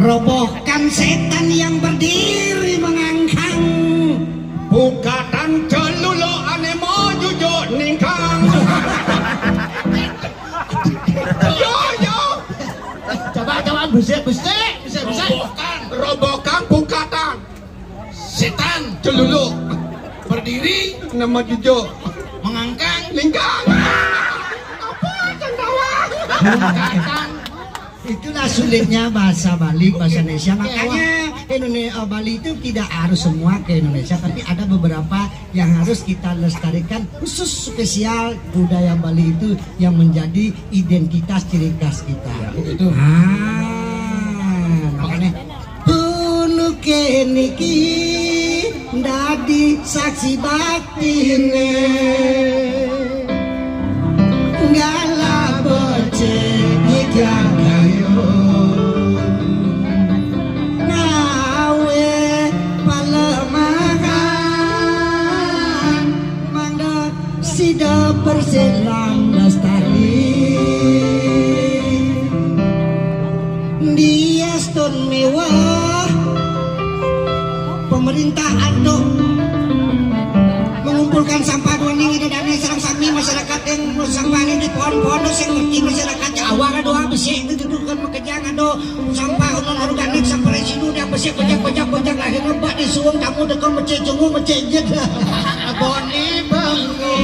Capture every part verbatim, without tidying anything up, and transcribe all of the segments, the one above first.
Robohkan setan yang berdiri mengangkang. Bukatan celuluk ane mau jujuk ningkang. Yo, yo. Coba, coba, besik, besik, besik, besik. Robohkan, robohkan bukatan. Setan celuluk. Berdiri, nama jujuk. Mengangkang, ningkang. Apa, Cang Tawang? Bukatan. Itulah sulitnya bahasa Bali, bahasa Indonesia. Makanya Indonesia, Bali itu tidak harus semua ke Indonesia, tapi ada beberapa yang harus kita lestarikan, khusus spesial budaya Bali itu yang menjadi identitas ciri khas kita. Ya, begitu. Ah, makanya Punuke niki dadi saksi baktine. Gala becik nyegah kayu. Ngawe palemahan. Mangda sida perselang lestari. Diastun mewah pemerintah antuk mengumpulkan sampah duaning ida dane sareng sami masyarakat yang sampah ini di pohon-pohon sing ngerti masyarakat awak doang besi itu duduk kan makejang ado sampah non organik sampah residu yang besi bejak bejak bejak akhirnya bak disuung tamu dekat masjid jenguk masjid jed. Boni bengu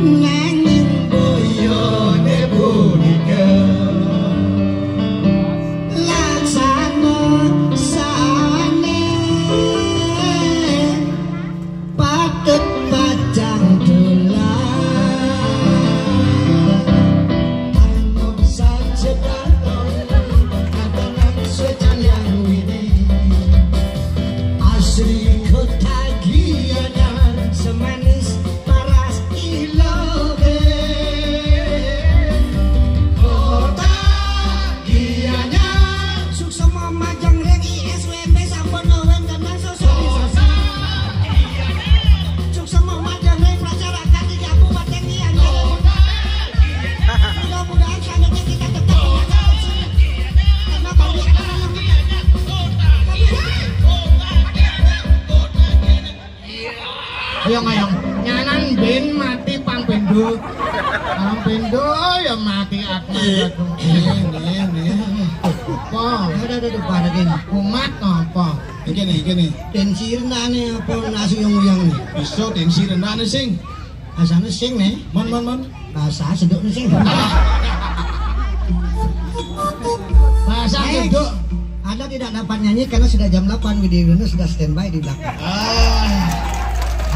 nanging boyone punika laksana sane patut pacang tular. Anu sajedaton katonan secalian widi asli kota Gianyar semanis paras iloge. Kota Gianyar. Suksema majeng ring I S W M B sampun ngawin kandang sosialisasi. Suksema majeng ring masyarakat di Kabupaten Gianyar. Mudah-mudahan selanjutnya kita tetap menjaga karena kalau kita Ayo ngayong nyanan bin mati pang pendo. Pang pendo ya mati aku. Iya, iya, iya. Apa? Ada ada depan lagi. Umat apa? Iki nih, iki nih. Tensi rendah nih apa nasi yang uyang nih. Bisa tensi rendah nih sing. Asane sing nih. Mon mon mon. Bahasa seduk nih sing. Bahasa seduk. Anda tidak dapat nyanyi karena sudah jam delapan, Widi Yulianus sudah standby di belakang. Ah.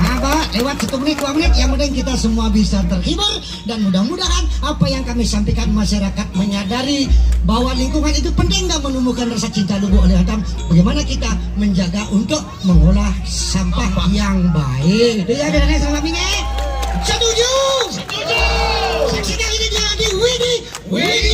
Nah, Pak, lewat satu menit, dua menit, yang penting kita semua bisa terhibur dan mudah-mudahan apa yang kami sampaikan masyarakat menyadari bahwa lingkungan itu penting dan menumbuhkan rasa cinta luhur oleh Adam. Bagaimana kita menjaga untuk mengolah sampah yang baik. Itu ya, dan selama ini. Setuju? Setuju. Saksikan ini dia di Widi. Widi.